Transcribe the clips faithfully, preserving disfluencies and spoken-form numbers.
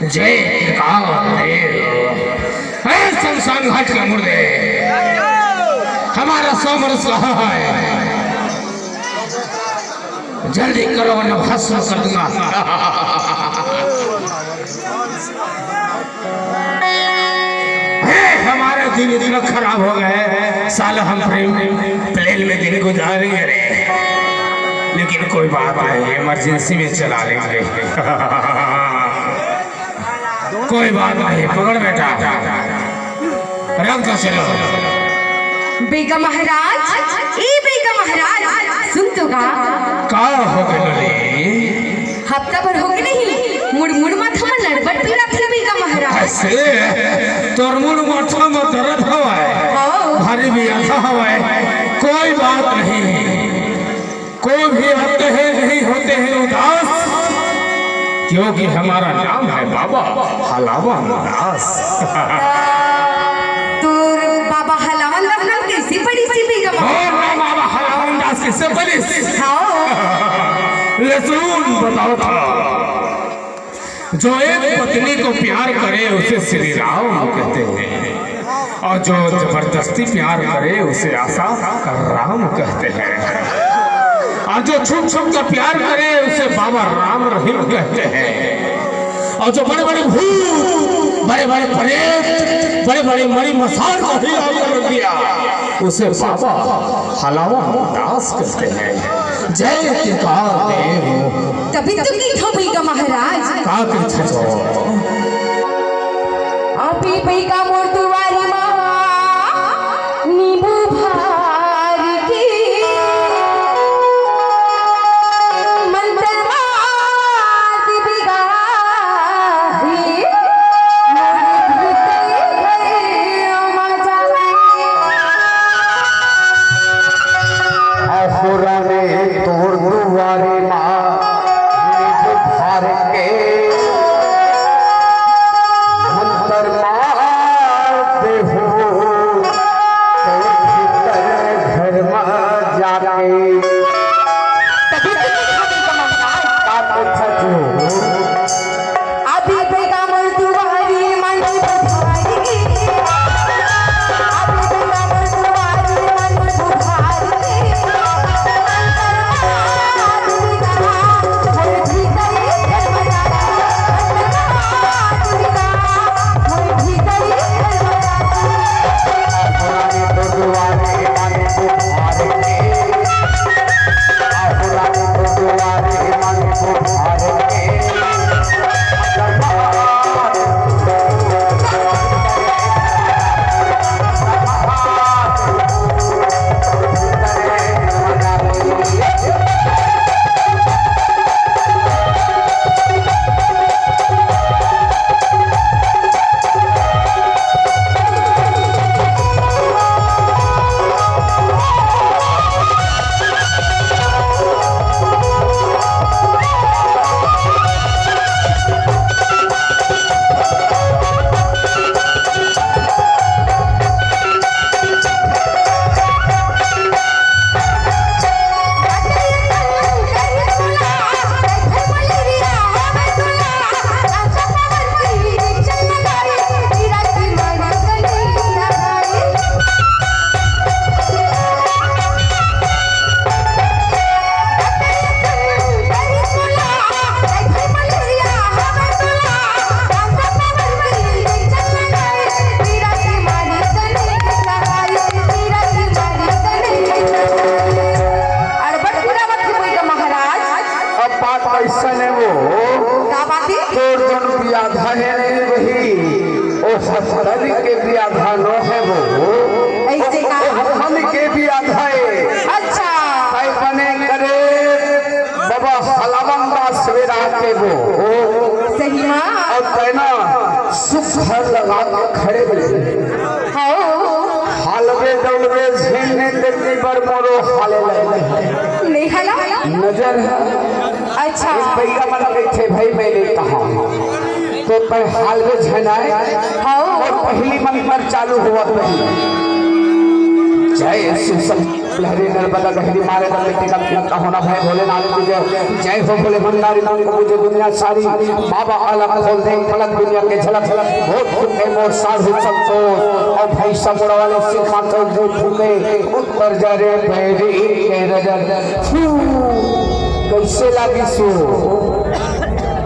जय त्रिकाल देव। हे शमशान घाट के मुर्दे, हमारा सौ बरस रहा है, जल्दी करो वरना भस्म कर दूंगा। हे, हमारे दिन इतना खराब हो गए, साला हम प्रेम प्लेन में दिन गुजारेंगे रे, लेकिन कोई बात नहीं, इमरजेंसी में चला लेंगे। कोई बात नहीं, पकड़ बेटा, रख दो, चलो। बेगा महाराज, ए बेगा महाराज, सुन तो गा। का हो गए रे? हफ्ता भर हो गए नहीं, मुड़ मुड़ माथा में लड़बड़ पीड़ा थी बेगा महाराज। ऐसे तोर मुड़ माथा में दर्द हवाए, हाँ। भारी भी आता हवाए, कोई बात नहीं। कोई भी आते हैं, नहीं होते हैं उदास, क्योंकि हमारा नाम है बाबा हलावन दास। तोर बाबा हलावन दास नाम कैसे पड़ी सी बेगा? और नाम बाबा हलावन दास कैसे पड़ी? हाँ। ले सुन, बताओ था। जो एक पत्नी को प्यार करे, उसे श्री राम कहते हैं, और जो जबरदस्ती प्यार करे, उसे आसा राम कहते हैं, और जो छुप छुप कर प्यार करे, उसे बाबा राम रहीम कहते हैं, और जो बड़े बड़े भूत, बड़े बड़े प्रेत, बड़े बड़े मरी मसान को हिला कर रख दिया, उसे बाबा हलावन दास कहते हैं। जय त्रिकाल देव। तभी तो कहिथों बेगा महाराज। का कहिथों? अभी बेगा मोर दुवारी मा नींबू भार के मंतर मार दे बेगा हे। अहो रानी तोर दुवारी मा नींबू भार के मंतर मार देहूं तोर भीतर घर मा जाके। तभी तो कहिथों बेगा महाराज। का कहिथों? अभी बेगा मोर दुवारी मन बुझारी। अभी बेगा मोर दुवारी मन बुझारी। अड़बड़ बुरा बात है कोई का महाराज। अब बात ऐसा नहीं वो। का बात है? तोर जन बियाधा है नहीं वही, ओ सत्तर के बियाधा नो है वो। ऐसे का? ओ, ओ, हम के बियाधा है। अच्छा। ताई बने करे बाबा हलावन दास वेरा के वो। सही माँ। और तैना सुख हर लगा के खड़े बने। हाँ। हालवे डोलवे झेलने ते कई बार मोरो हाले लगे। नहीं हाला? नजर। अच्छा। एक भैया मन कहे थे, "भाई, मैं नहीं कहा।" तो पर हालवे झनाए। हाँ। और पहली मंत्र चालू हुआ पहली। जय सुसम। लहरी नर्मदा गहरी मारे दम मिट्टी का तिलक का होना भय भोलेनाथ की जय। जय हो भोले भंडारी नाम को पूजे दुनिया सारी। बाबा अलग खोल दे पलक दुनिया के झलक झलक। भूत फूके मोर साधु संतोष। और भाई सब मुड़ा वाले सिंहासन जो फूके। उत्तर जा रे भैरी के रजन। फू, कैसे लागी सो?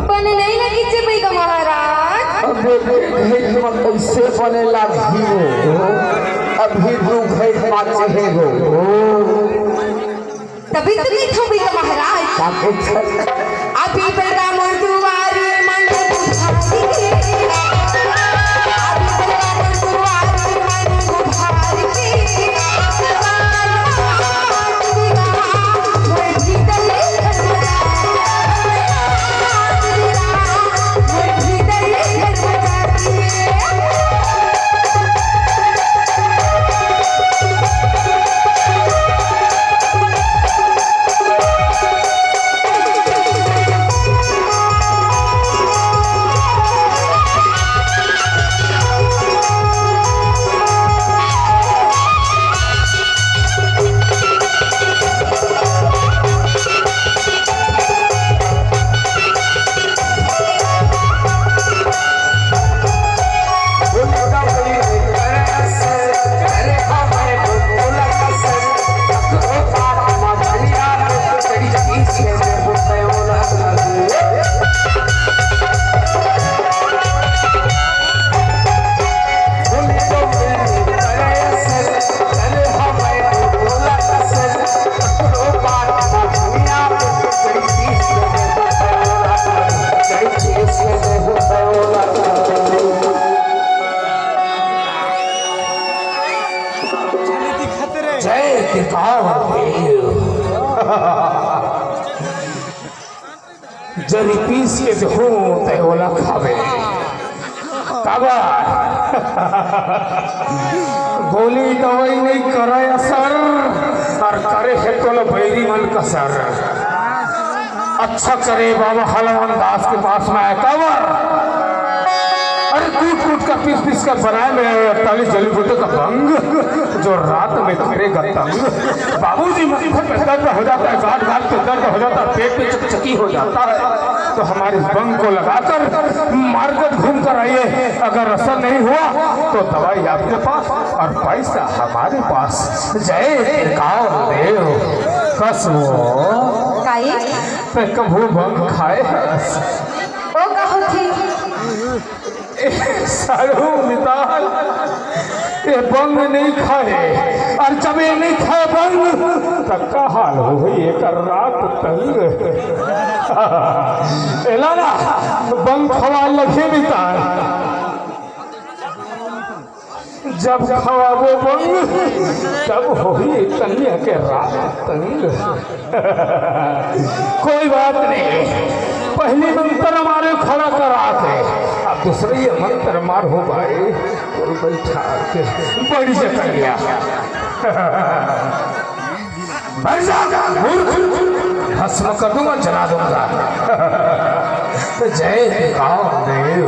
बने नहीं लगी जे भैया महाराज। अबे देख, देख, कैसे बने लागी हो? अभी दू घाई बाँचे हे गो। तभी तो नहीं थो भी तो महाराज। का कुछ? अभी बड़ा मोर दुआरी मन बुझारी के। अभी बड़ा मोर दुआरी मन बुझारी के। जय के पावन देव। जरी पीस के देहूं तय ओला खावे। काबर? गोली दवाई नहीं करे असर, और करे हे तोला बैरी मन का सर। अच्छा करे बाबा हलवान दास के पास में आए। काबर? अरे कूट कूट का पीस पीस का बनाए मैं अड़तालीस जड़ी बूटी का भंग, जो रात में करेगा तंग। बाबूजी, माथे पे दर्द हो जाता है, गांठ गांठ पे दर्द हो जाता है, पेट में चकचकी हो जाता है, तो हमारे इस भंग को लगाकर मार्केट घूम कर आइए। अगर असर नहीं हुआ तो दवाई आपके पास और पैसा हमारे पास। जय त्रिकाल देव। कस वो काई? ते कभू भंग खाए हस? ओ का होथे? ए, साढ़ू मितान, ये भंग नहीं खाए, और जब ये नहीं खाए भंग, तो का हाल होही एकर रात तंग। एला ना, भंग खवा लगे मितान। जब खवाबो भंग, तब होही कन्या के रात तंग। कोई बात नहीं, पहली मंत्र मारे खड़ा करा के, अब दूसरे ये मंत्र मार हो भाई, तो बैठा के बड़ी जकड़िया। बैठ जा, मूर्ख, भस्म कर दूंगा, जला दूंगा। जय कामदेव।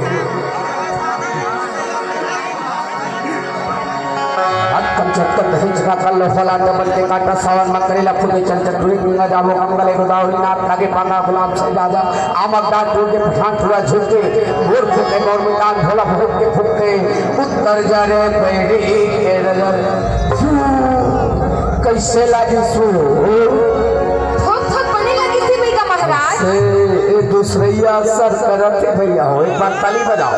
हत कम छत कर दही चका कर लो फला डबल के काटा सावन मकरेला फुले चल चटुरी गंगा जाबो मंगल गोदावरी नाथ लागे पांगा गुलाम से राजा आमक दांत टूट के पठान ठुरा झुक के गोर फुके गोर में कान भोला भूत के फुक के उत्तर जा रे बैरी के नजर। फू, कैसे लागी सू? थोक थोक बने लगी थी भैया महाराज। से ए दूसरैया असर करत हे भैया हो, एक बार ताली बजाओ।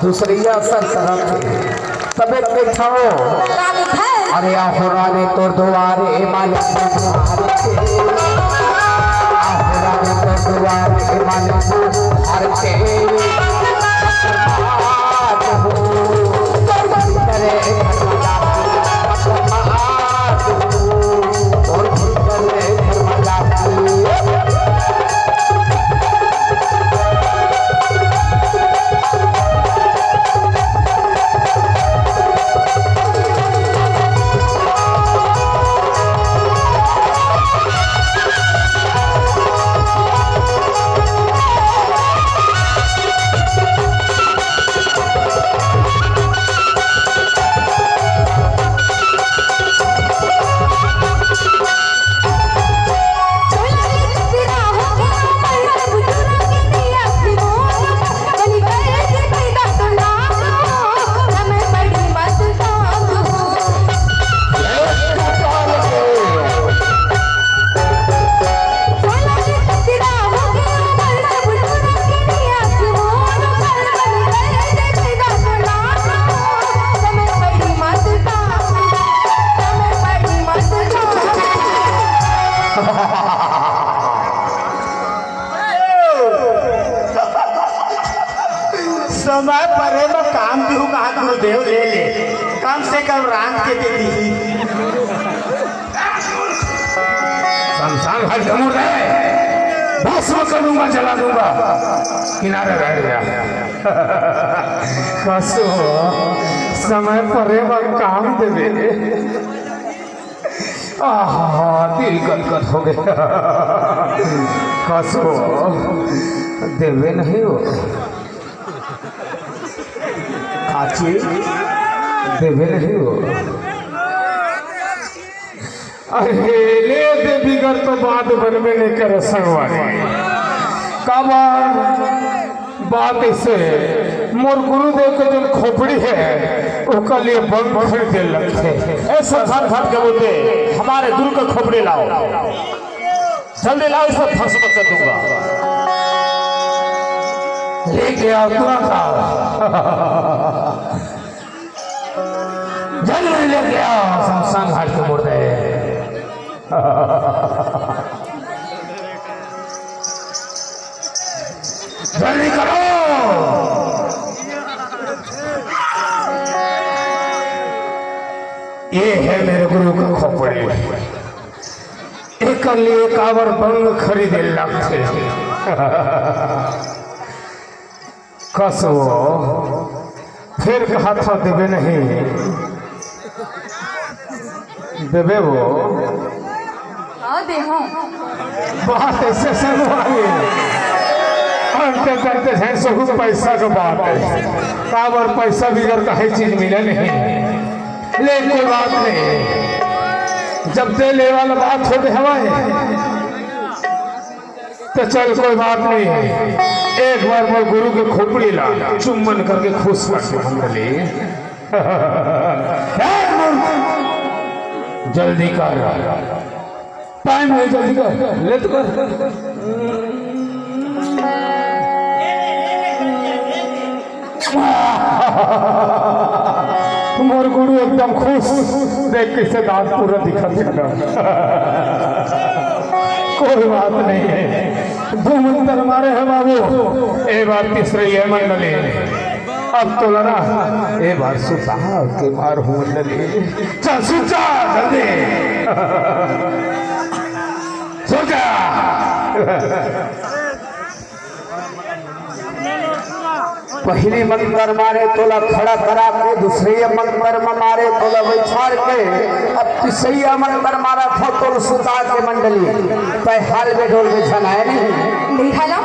दूसरैया असर करत हे। तबे बैठाओ। रानी घर। अरे आहो रानी तोर दुआरे मालिक दुआरे। आहो रानी तोर दुआरे मालिक दुआरे। समय परे म काम दिहू कहा गुरुदेव, ले ले, कम से कम रांध के दे दिही। शमशान घाट के मुर्दा है, भस्म कर दूंगा, जला दूंगा, किनारे रह गया। कसो, समय परे म काम देबे। आहा, दिल गदगद हो गया। कसो, देबे नहीं हो। काची, देबे नहीं हो। अरे, ले दे बिगर तो बात बनबे नहीं करे संगवारी। काबर? बात ऐसे, मोर गुरुदेव के जोन खोपड़ी है, ओकर लिए बंग खरीदे लगथे। ए शमशान घाट के मुर्दे, हमारे गुरु के खोपड़ी लाओ, जल्दी लाओ, इसे भस्म कर दूंगा। लेके आओ, तुरंत आओ। जल्दी लेके आओ शमशान घाट के मुर्दे। जल्दी करो। ये है मेरे गुरु का खोपड़ी। एकर लिए काबर बंग खरीदे लगथे। कसो, फेर कहा था देबे नहीं, देबे वो। हाँ, देहूँ। बात ऐसे से बोली। अंत करते हैं सब पैसा का बात है। काबर पैसा बिगर कहीं चीज मिले नहीं। ले कोई बात नहीं, जब दे ले वाला बात होते हवाए तो चल, कोई बात नहीं। एक बार मैं गुरु के खोपड़ी ला चुम्बन करके खुश कर दे मंडली। जल्दी कर, टाइम है, जल्दी कर, ले तो कर। मोर गुरु एकदम खुश, देख कैसे दांत पूरा दिखत हे ना। कोई बात नहीं है, दो मंत्र मारे हैं बाबू। ए बार तीसरे ये मंडली, अब तो लड़ा, ए बार सुता के मार हूँ मंडली। चल सुचा जल्दी, सुचा। पहिली मंत्र मारे तोला खड़ा करा के, दूसरे मंत्र म मारे तोला बैठार के, अब तीसरा मंत्र मारा था तोला सुता के मंडली। तय हाल में डोल में झन आए नहीं। नहीं हालो।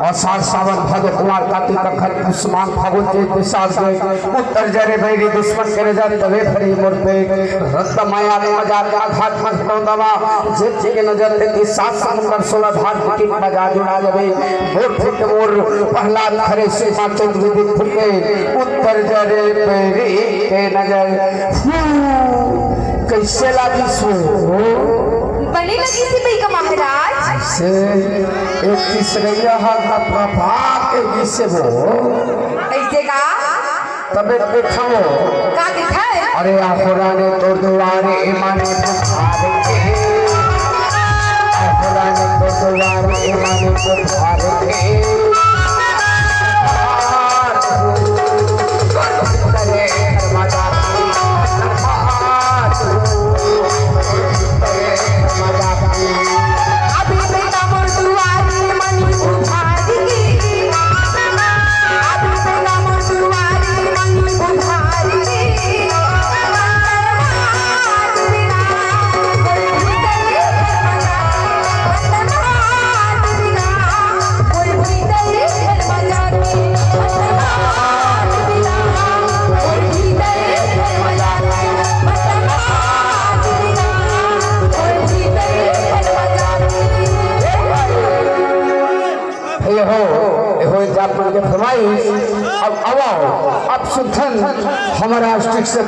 आषाढ़ सावन भादो कुमार कार्तिक अगहन पुस माघ फागुन चैत बैसाख जेठ, उत्तर जरे बैरी दुश्मन के नजर तबे फरी मोर पे। रक्त माया में मजा का घाट मत दवा, जे के नजर ते सात समुंदर सोलह धार की मजा जुड़ा जबे। मोर फुट मोर प्रहलाद खरे सीमा चंद्र विदित फुटे। उत्तर जरे बैरी के नजर। फू, कैसे लागी सो? बने लगी थी भई का महाराज। से एक तीसरैया हा का प्रभाव के विषय वो। ऐसे का? तबे देखाओ। का दिखाए? अरे आखोरा ने तोर दुआरे माने बुखार के। आखोरा ने तोर दुआरे माने बुखार के। करे मजा ये हो, ये हो, एक जात मन के फरमाइश। अब आवा, अब सुथन हमारा स्टिक से